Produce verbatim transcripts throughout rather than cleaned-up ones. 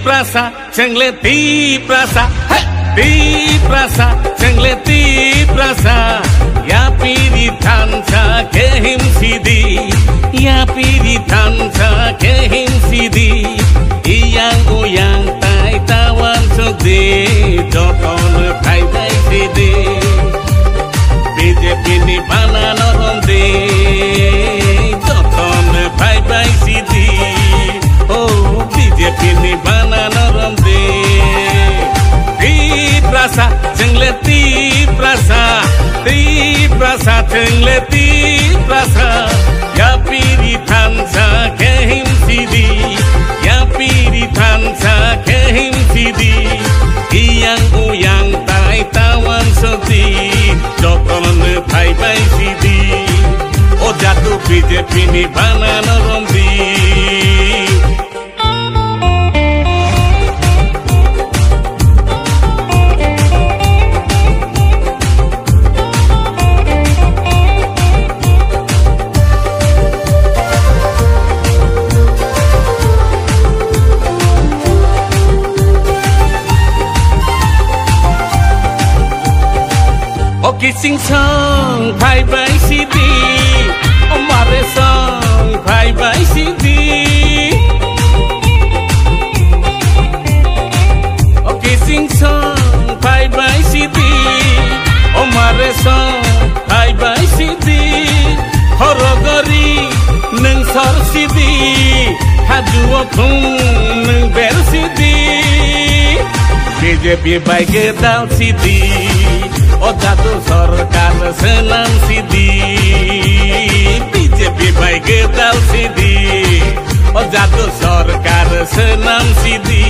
Tiprasa, chwngle Tiprasa, he! Tiprasa, chwngle Tiprasa, yapiri thansa kehim sidi, yapiri thansa kehim sidi, iyang uyang tai tawan sudi, jotono phaibai sidi. B J P ni bana norom de, jotono phaibai sidi. Oh, B J P ni bana norom de. Tiprasa, chwngle Tiprasa, Tiprasa, chwngle Tiprasa. Yapiri thansa kehim sidi, yapiri thansa kehim sidi. Iyang uyang tai tawan sudi, jotono phaibai sidi. O jadu B J P ni bana norom di. O kising song phaibai sidi, o mare song phaibai sidi. O kising song phaibai sidi, o mare song phaibai sidi. Horogori nwng sor sidi, hajuo thung nwng ber sidi. B J P bai gedal sidi, o jadu sorkar swnam sidi. B J P bai gedal sidi, o jadu sorkar swnam sidi.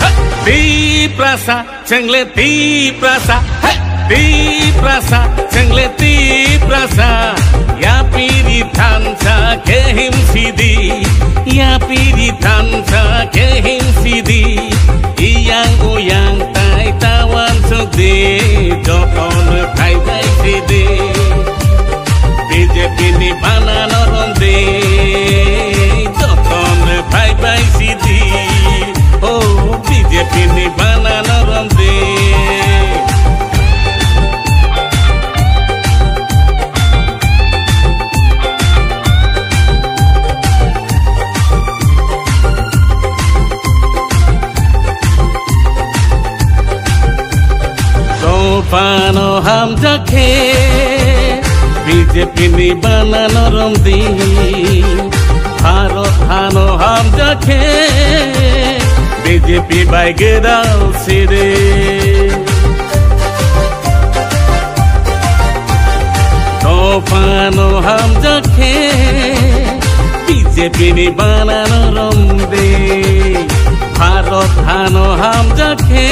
Ha! Tiprasa, chwngle Tiprasa, he! Tiprasa, chwngle Tiprasa, yapiri thansa kehim sidi, yapiri thansa kehim sidi, iyang uyang tai tawan sudi, jotono phaibai sidi. B J P ni bana norom de, jotono phaibai sidi. Oh, B J P ni bana norom de. Dophano hamjakhe B J P ni bana norom di. Bharot hano hamjakhe B J P bai gedal sidi. Dophano hamjakhe B J P ni bana norom de. Bharot hano hamjakhe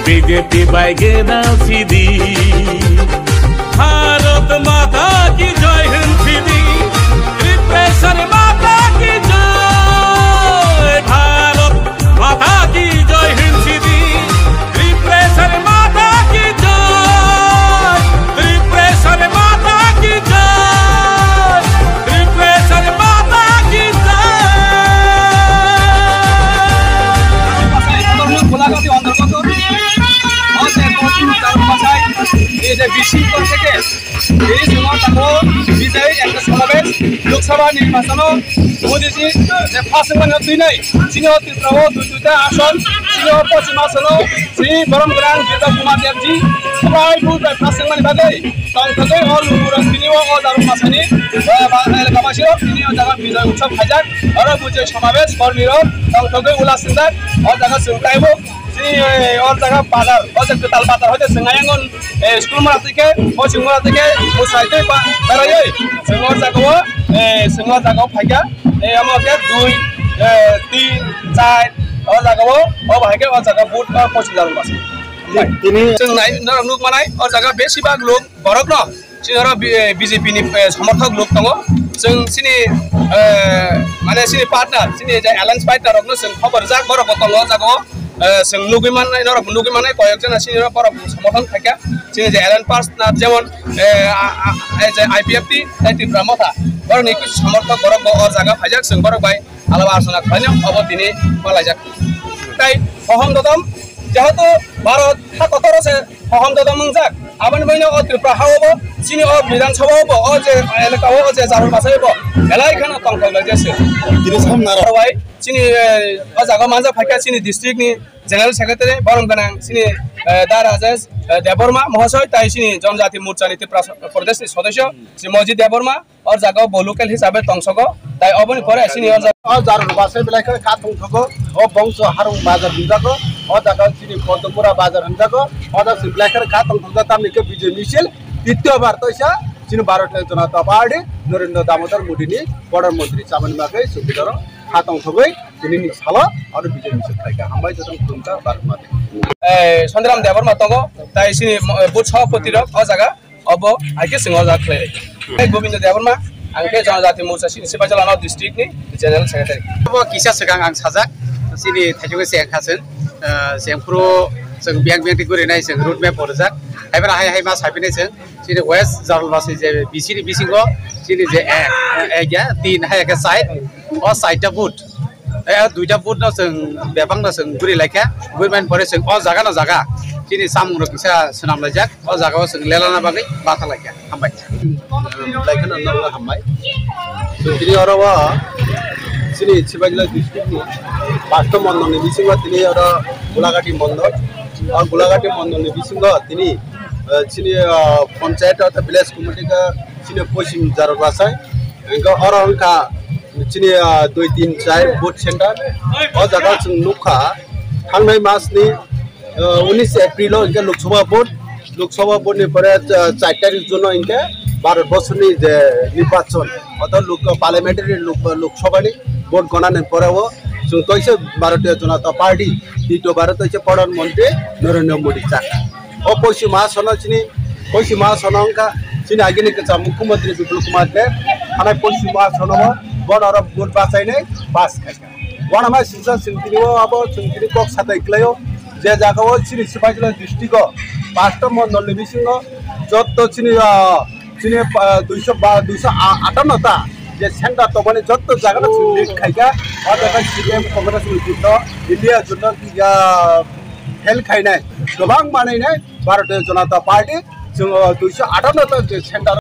B J P bai gedal sidi. Bharat Mata ki jai hin sidi, Tiprasar Mata ki jai. Bharat Mata ki jai hin sidi, Tiprasar Mata ki jai, Tiprasar Mata ki jai, Tiprasar Mata ki jai. Kolagati antargoto, o je Koching Darul Masai, ei je bisi kor theke, ei chwng o tabuk bijai ekta somabesh, Lok Sabha nirbachon o Modi ji je first wngmani o twi nai, chini o Tripura o dui duita ason, chini o Poschim Asam o, chini borom gwnang Biplab Kumar Deb ji, prai bul bai first wngmani bagwi, tongthogwi o lukurok tini o, o Darul Masai ni, ba, ba, elaka basi rok tini o jaga bijai utsav khaijak, oro bijai somabesh, kormi rok tongthogwi ula singjak, o jaga chwng taibo. Chini, eh, o jaga bazar, o jaga kwtal bazar, hoite chwng ayang on, eh, school mora tike, coaching mora tike, mwsai tei ba-, beraioi. Chwng o jaga o, eh, chwng o jaga o phaikha, eh, omo khe dui, eh, tin, char, o jaga o, o bahai khe o jaga boot ba coaching jalma se. Tini chwng nai, norok nuk manai, o jaga besibak lok borok no. Chini oro B-, eh, B J P ni, eh, somorthok lok tongo. Chwng chini, eh, mane chini partner, chini je alliance partner rokno chwng khobor jak, borok bo tongo o jaga o. Eh, chwng nugwi mannai, norok bo nugwi mannai, koyek jona chini oro borok somorthon khaikha. Chini je alliance partner, jemon, eh, a, a, eh, je I P F T, tei Tipra Motha, borokni kisu somorthok borok bo o jaga phaijak, chwng borok bai Alaba asana khlaina obo tini malaijak. Tai hohom dodom, jehetu Bharat ha kotoro se hohom dodom wngjak. Aboni baino o Tripura ha obo chini o Bidhan Sabha obo, o je elaka o, o je Jarul Basai obo belai kheno tongthok lai jese. Tini samna rok. Chini, eh, o jaga manjak phaikha chini district ni General Secretary, borom gwnang chini, eh, Da Rajesh, eh, Debbarma Mohasoi, tai chini Jonojati Morcha ni Tripura Pradesh ni Sodosyo, chini Mojit Debbarma, o jaga o bo local hisabe tongsogo, tai oboni pore chini o jaga. O Jarul Basai belai khe kha tongthogo, o Bongso Harung Bazar hinjago, o jaga chini Kodopmura Bazar hinjago, o jaga chini belai khe kha tongthogo, tamni khe Bijoy Misil, tityo bar toisa, chini Bharatiya Janata Party, Narendra Damodar Modi ni Pradhan Mantri chamani bagwi chukidaro kha tongthogwi. Tini ni salo aro Bijoy Misil khaikha. Hambai jotono khulumkha, barokma. Eh, Sondiram Debbarma tongo, tai chini, eh, booth sabhapati rok o jaga, obo hai khe chwng o jaga khlai. Eh, Gobindo Debbarma, ang khe Jonojati Morcha chini Sipaijala no district ni General Secretary. Obo kisa swkang ang sajak, chini thaichukni se kha chwng, eh, chwng phuru chwng biyang biyang twi guri nai chwng road map bo rijak. Hai bai hai hai ma sai phai nai chwng. Chini West Jarul Basai je B C ni bisingo chini je ek, ek ya, tin hai khe side, o side ta booth, e duita booth no chwng bebak no chwng guri laikha, guri mani pore chwng o jaga no jaga chini samung rok kisa swnam laijak, o jaga o chwng lela na bagwi batha laikha, hambai. Laikha no nokno hambai. Chwng tini oro o chini Sipaijala district ni Pasto mondol ni bisingo tini oro Gulagati mondol, o Gulagati mondol ni bisingo tini eh, chini, eh, panchayat tei village committee khe chini Poschim Jarul Basai. Hingke oro wngkha chini, eh, dui tin char vote center. O jaga chwng nukha thangnai mas ni, eh, unis April o hingke Lok Sabha vote. Lok Sabha vote ni pore, eh, char tarik June o hingke Bharat borso ni je nirbachon, oto lok, parliamentary lok, Lok Sabha ni vote gona ni pore o chwng toise Bharatiya Janata Party, tito Bharat toise Pradhan Mantri Narendra Modi chakha. O Poschim Mahasono chini, Poschim Mahasono wngkha chini agini kwcham Mukhyamantri Biplab Kumar Deb, hanai Poschim Mahasono bo, bono oro vote bachainai pass khaikha. Wanama singsa singtini o abo singtini kok satai kwlaio, je jaga o chini Sipaijala district o, Pasto mondol ni bisingo jotto chini, ah, chini, ah, duiso ba, duiso atanno ta je center tongmani jotto jaga no chini lead khaikha, o jaga C P M Congress ni jotto, India jotto, ya, fail khainai, kwbang manwi nai Bharatiya Janata Party, chwng, ah, duiso atanno ta je center